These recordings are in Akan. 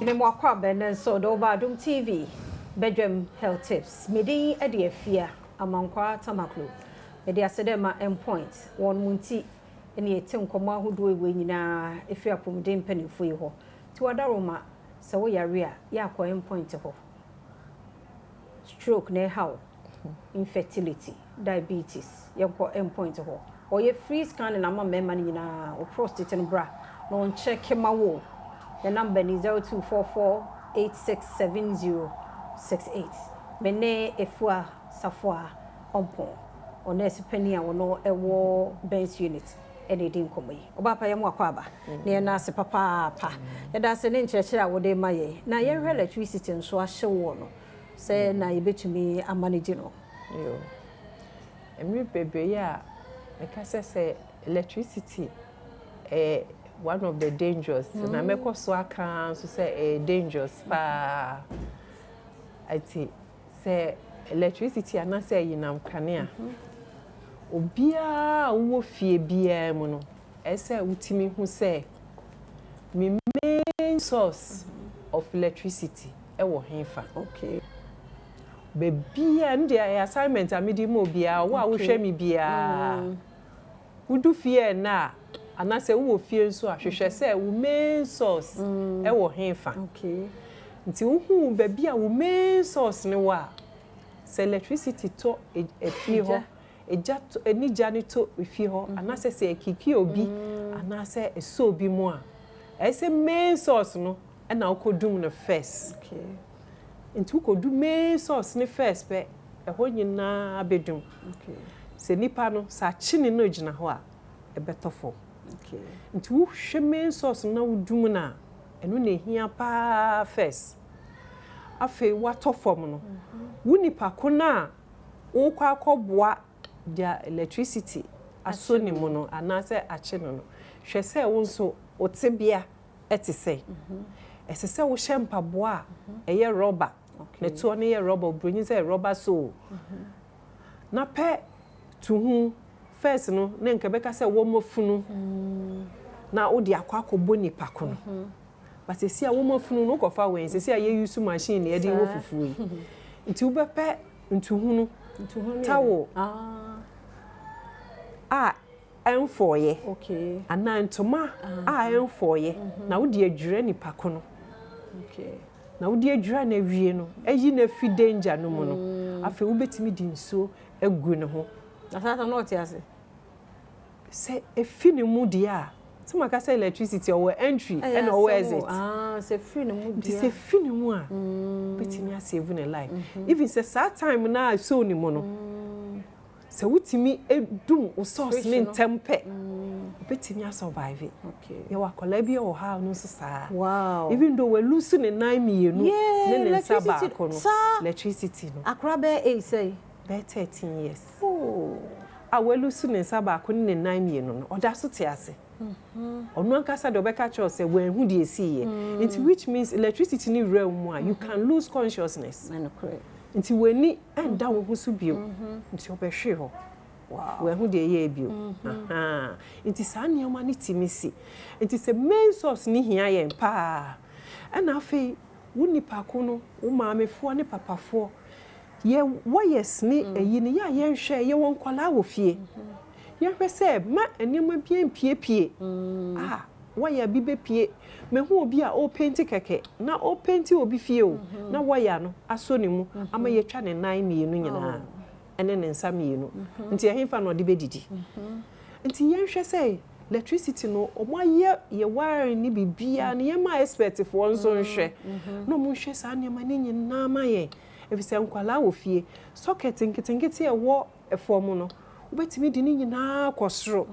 Mema wo akwaaba ɛnnɛ nso de woba Adom TV Badwam Health Tips. Me din de Afia Amankwaa Tamaklo. Mede aseda ma Mpoint, wɔn mo nti na yɛte nkɔmmɔ ahodoɔ wei nyinaa ɛfiri apɔmuden mpanimfoɔ yi hɔ. Nti wadaroma sɛ woyare a, yɛ akɔ Mpoint hɔ. Stroke na ɛha wo, infertility, diabetes, yɛnkɔ Mpoint hɔ. Ɔyɛ free scanning ama mmarima no nyinaa. Wo prostate no bra na ɔnkyɛke ma wo. Ne number ni 0244867068. Me ne Efua Safoa Ɔmpɔn, ɔnɛɛse panin a ɔno ɛwɔ Burns Unit ɛna ɛdi nkɔmmɔ yi. Ɔbaa pa, yɛn mu akɔ aba na yɛn ase papaapa. Yɛda ase ne nkyerɛkyerɛ a wɔde ma yɛn. Na yɛhwɛ electricity nso ahye wɔ no sɛ na yɛbɛtumi amanage no. Yo. Mmere bebree a meka sɛ electricity ɛyɛ one of the dangerous na mɛkɔ so aka nso sɛ ɛyɛ dangerous paa. Ati sɛ electricity anaasɛ ɛyinam kanea, obiara a wowɔ fie biara mu no, ɛsɛ sɛ wotumi hu sɛ me main source of electricity ɛwɔ hefa. Beebiara no deɛ, ɛyɛ assignment a mede ma obiara wo a wohwɛ me biara. Wodu fie ɛna a, anaasɛ wowɔ fie nso a, hwehwɛ sɛ wo main source ɛwɔ hefa. Nti wohu baabi a wo main source ne wɔ a, sɛ electricity tɔ efie hɔ, egya tɔ, ani gya ne tɔ efie hɔ, anaasɛ sɛ ekiki obi anaasɛ ɛsɔ obi mu a, ɛyɛ sɛ main source no ɛna wokɔdum no first. Nti wokɔdu main source ne first pɛ, ɛhɔ nyinaa bɛdum. Sɛ nipa no sɛ akye ne no gyina hɔ a, ɛbɛtɔ fam. Nti wohwɛ main source no na wodum no a, ɛno na ehia paa first. Afei watɔ fam no, wo nipa ko no a wokɔ akɔboa deɛ electricity asɔ ne mu no anaasɛ akye no no, hwɛ sɛ wo nso wo tebea ɛte sɛ. Ɛsɛ sɛ wohyɛ mpaboa a ɛyɛ rɔba. Ne toɔ no yɛ rɔba, oburoni sɛ rubber sole. Na pɛ tuhu first no ne nka bɛka sɛ wɔn funu na wode akɔ akɔbɔ nipa ko no. But sɛsi a wɔn funu no, wokɔfa wɛn sɛsi a yɛ use machine na yɛde wɔ fufuo yi. Nti wobɛpɛ ntuhunu, towel a ɛnfɔɔyɛ anaa ntoma a ɛnfɔɔyɛ na wode adwira nipa ko no. Na wode adwira no awie no, ayi no afi danger no mu no, afei wobɛtumi de nsuo agu ne ho. Na saa na ɔte ase? Sɛ efi ne mu deɛ a, sɛ maka sɛ electricity ɔwɔ entry ɛna ɔwɔ exit. Sɛ firi ne mu Nti sɛ fi ne mu a, wobɛtumi asave ne life. Even sɛ saa time na ɛsɔ ne mu no, sɛ wotumi edum wo source ne ntɛm pɛ, wobɛtumi asurvive. Yɛwɔ akwadaa bi a wɔ ha a ɔno nso saa. Even though walose ne nan mmienu ne ne nsa baako no, electricity no. Akora bɛyɛ age sɛ? Bɛyɛ 13 years. Oh. A walose ne nsa baako ne ne nan mmienu no, ɔda so te ase. Ɔno ankasa deɛ, ɔbɛka kyerɛ wo sɛ wɔnhu deɛ esiiɛ. Nti which means electricity ne wura mu a, you can lose consciousness. Nti w'ani ɛnda wo ho so bio, nti ɔbɛhwe hɔ. Wɔahu deɛ ɛyɛ bio. Nti saa nneɛma no tumi si. Nti sɛ main source ne hia yɛn paa. Ɛna afei wo nipa ko no, wo maamefoɔ ne papafoɔ, yɛ wires ne ɛyi no yɛ a, yɛnhwɛ yɛwɔ nkwadaa wɔ fie. Yɛhwɛ sɛ ma nneɛma bi mpiepie a wire bi bɛpie. Mehu obi a ɔrepaint kɛkɛ na ɔrepaint obi fie o, na wire no asɔ ne mu ama yɛatwa ne nan mmienu nyinaa ɛne ne nsa mmienu. Nti ɛhefa na ɔde bɛdidi? Nti yɛnhwɛ sɛ electricity no, ɔmo ayɛ yɛ wiring ne biribiara no, yɛma expertfoɔ nso nhwɛ na ɔmo nhwɛ saa nneɛma no nyinaa ma yɛn, efisɛ nkwalaa wɔ fie. Socket nketenkete a ɛwɔ fam no, wobɛtumi de ne nyinaa kɔ soro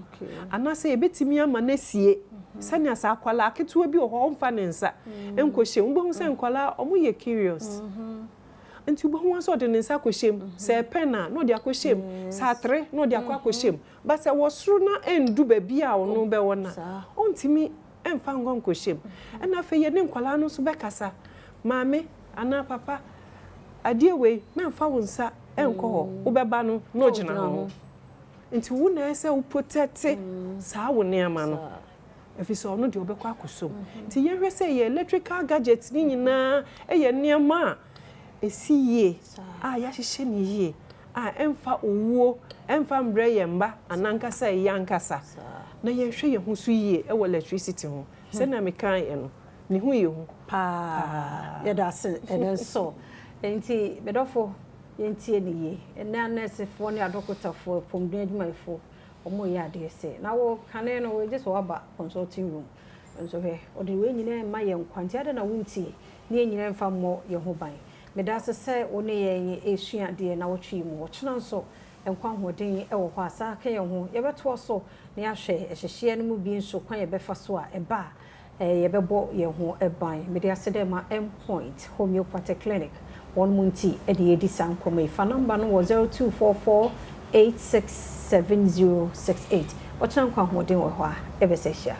anaasɛ yɛbɛtumi ama no asie sɛnea saa akwalaa ketewa bi wɔ hɔ, ɔmfa ne nsa nkɔhyɛ mu. Wobɛhu sɛ nkwalaa ɔmo yɛ curious, nti wobɛhu sɛ ɔde ne nsa akɔhyɛ mu, sɛ pen a na ɔde akɔhyɛ mu, sɛ atere na ɔde akɔ akɔhyɛ mu. But sɛ wɔ soro na ɛndu baabi a ɔno bɛwɔ no a, ɔntumi ɛmfa nkɔ nkɔhyɛ mu. Ɛna afei yɛne nkwalaa no nso bɛkasa, maame anaa papa, adeɛ wei, mɛmfa wo nsa ɛnkɔ hɔ. Wobɛba no na ɔgyina ho, nti wo na ɛsɛ wo protect saa wo nneɛma no. Ɛfiri sɛ ɔno deɛ ɔbɛkɔ akɔsɔ mu. Nti yɛnhwɛ sɛ yɛ electrical gadget ne nyinaa yɛ nneɛma a ɛsi yie, a yɛahyehyɛ no yie, a ɛmfa owuo ɛmfa mbrɛ yɛn mma anaa ankasa yɛn ankasa. Na yɛnhwɛ yɛn ho so yie wɔ electricity ho. Sɛnea mekaeɛ no, ne ho yɛ hu paa. Yɛda ase ɛno nso. Nti medɔfo, yɛntie no yie. Ɛnnɛ anɛɛsefoɔ ne adɔkotafoɔ, apɔmuden adwumayɛfoɔ, wɔreyɛ adeɛ sɛ. Na wo kane no, gye sɛ woaba consulting room. Nso hwɛ, ɔde wei nyinaa rema yɛn nkwa. Nti adɛn na wontie na yɛn nyinaa mfa mmɔ yɛn ho ban? Meda ase sɛ wo ne yɛn resua adeɛ nnawɔtwe yi mu. Ɔkyena nso, nkwa ahoɔden wɔ hɔ a, saa ka yɛn ho. Yɛbɛtoa so na yɛahwɛ ɛhyehyeɛ no mu bi nso, kwan a yɛbɛfa so a ɛba a yɛbɛbɔ yɛn ho ban. Mede aseda ma M-Point Homeopathic Clinic, wɔn mu nti na yɛredi saa nkɔmmɔ yi. Fa nɔmba no wɔ 0244 867068. Ɔkyena nkwa ahoɔden wɔ hɔ a, yɛbɛsa ahyia.